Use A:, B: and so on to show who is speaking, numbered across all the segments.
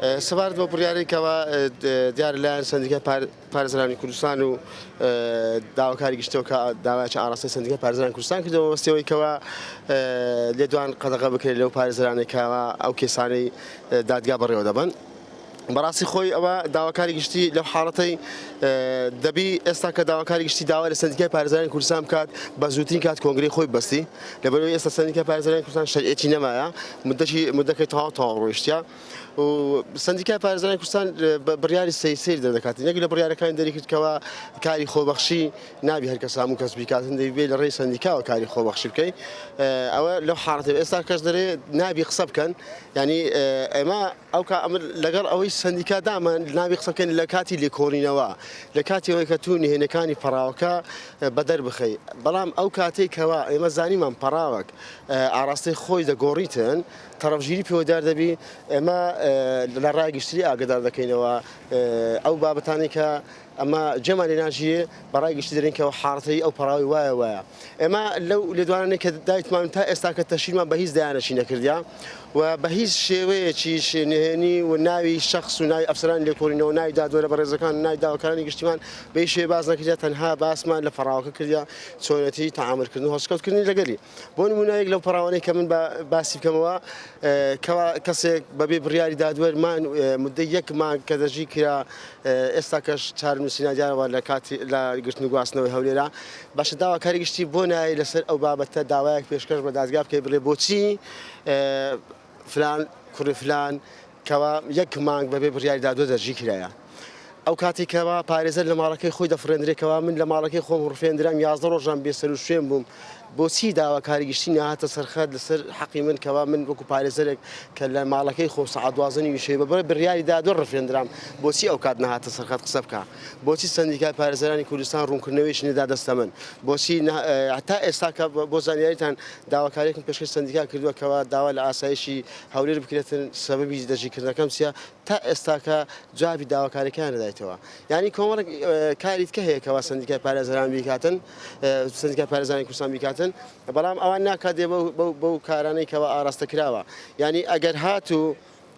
A: سەبارەت بەو بڕیارەی کەوا دیارە لایەن سەندیکای پارێزەرانی کوردستان و داواکاری گشتەوە کە داوایەکی ئاڕاستەی سەندیکای پارێزەرانی کوردستان کردەوە مەبەستەوەی کەوا لێدوان قەدەغە بکرێت لەو پارێزەرانەی کەوا ئەو کێسانەی دادگا بەڕێوە دەبەن. بەڕاستی خۆی ئەوە داواکاری گشتی لەو حاڵەتەی دەبی ئێستا کە داواکاری گشتی داوا لە سەندیکای پارێزەرانی کوردستان بکات بە زووترین کات کۆنگرەی خۆی بەستی لەبەرەوەی ئێستا سەندیکای پارێزەرانی کوردستان شەرعیەتی نەمایە مدەکی مدەکەی تەواو تەواو ڕۆیشتە و سەندیکای پارێزەرانی کوردستان بڕیاری سەیر سەیر دەردەکات یەک لە بڕیارەکانی دەریکرد کەوا کاری خۆبەخشی نابی هەر کەس هەموو کەس بیکات هەندێک بێ لە ڕێی سەندیکاوە کاری خۆبەخشی بکەی ئەوە لەو حاڵەتە ئێستا کەس دەرێ نابی قسە بکەن یعنی ئێمە ئەو کا ئەمر لەگەڵ ئەوەی سەندیکا دامان نابی قسە بکەن لە کاتی لێکۆڵینەوە لە کاتی ئەوەی کە تو نهێنەکانی پەڕاوەکە بەدەر بخەی بەڵام ئەو کاتەی کەوا ئێمە زانیمان پەڕاوەک ئاراستەی خۆی دەگۆڕیتن تەڕەفگیری پێوە دیار دەبی ئێمە لە ڕای گشتی ئاگدار دەکەینەوە ئەو بابەتانەی کە ئەمە جێمان لێ ناژیێ بە ڕای گشتی دەرێن کە حاڵەتەی ئەو پەڕاوی وایە وایە ئێمە لەو لێدوانانەی کە دایتمان تا ئێستا کە تەشیرمان بە هیچ دایانەشی نەکردیا و بە هیچ شێوەیەکیش نهێنی و ناوی شخص و ناوی ئەفسەرانی لێکۆڵینەوە ناوی دادوەرە بەڕێزەکان و ناوی داواکارانی گشتیمان بە هیچ شێوەیە باس نەکردیا تەنها باسمان لە پەڕاوەکە کردیا چۆنێتی تەعامولکردن و هەڵسوکەوتکردنی لەگەلی بۆ نمونە یەک لەو پەڕاوانەی کە من باسی بکەمەوە کەوا کەسێک بەبێ بڕیاری دادوەر مان مدەی یەک مانگ کە دەژی کرا ئێستا کەش چارەنووسی نادیارەوە لە کاتی لە گرتن و گواستنەوەی هەولێرە باشە داواکاری گشتی بۆ نایە لەسەر ئەو بابەتە داوایەک پێشکەش بە دادگا بکەی بڵێ بۆچی فلان کوڕی فلان کەوا یەک مانگ بەبێ بڕیاری دادوەر دەرگیر کرایە. ئەو کاتەی کەوا پارێزەر لە ماڵەکەی خۆی دەفڕێندرێ کەوا من لە ماڵەکەی خۆم ڕفێندرام 11 ڕۆژان بێسەروشوێن بووم بۆچی داواکاری گشتی نەهاتە سەرخەت لەسەر حەقی من کەوا من وەکو پارێزەرێک کە لە ماڵەکەی خۆم سەعات 12 نیوی شەوی بە بڕیاری دادوەر ڕفێندرام بۆچی ئەو کات نەهاتە سەرخەت قسە بکا بۆچی سەندیکای پارێزەرانی کوردستان ڕوونکردنەوەیەکی نەدا دەستە من بۆچی تا ئێستا کە بۆ زانیاریتان داواکاریەکم پێشکەش سەندیکا کردووە کەوا داوا لە ئاسایشی هەولێر بکرێتن سەبەبی دەستگیرکردنەکەم چیە تا ئێستاکە جوابی داواکاریەکەیان نەدایتەوە یانی کۆمەڵێک کاری تکە هەیە کەوا سەندیکای پارێزەران بیکاتن سەندیکای پارێزانی کوردستان بیکاتن بەڵام ئەوان ناکات دێ بەو کارانەی کەوا ئاراستە کراوە یانی ئەگەر هاتوو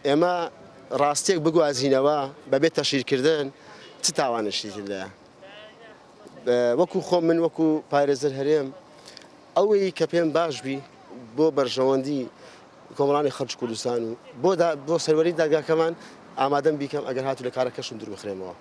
A: ئێمە ڕاستیەک بگوازینەوە بەبێ تەشیرکردن چ تاوانێکی تردایە وەکو خۆم من وەکو پارێزەر هەرێم ئەوەی کە پێم باش بی بۆ بەرژەوەندی کۆمەڵانی خەڵکی کوردستان و بۆ بۆ سەروەری دادگاکەمان ئامادەم بیکەم ئەگەر هاتوو لە کارەکەشم دوور بخرێمەوە.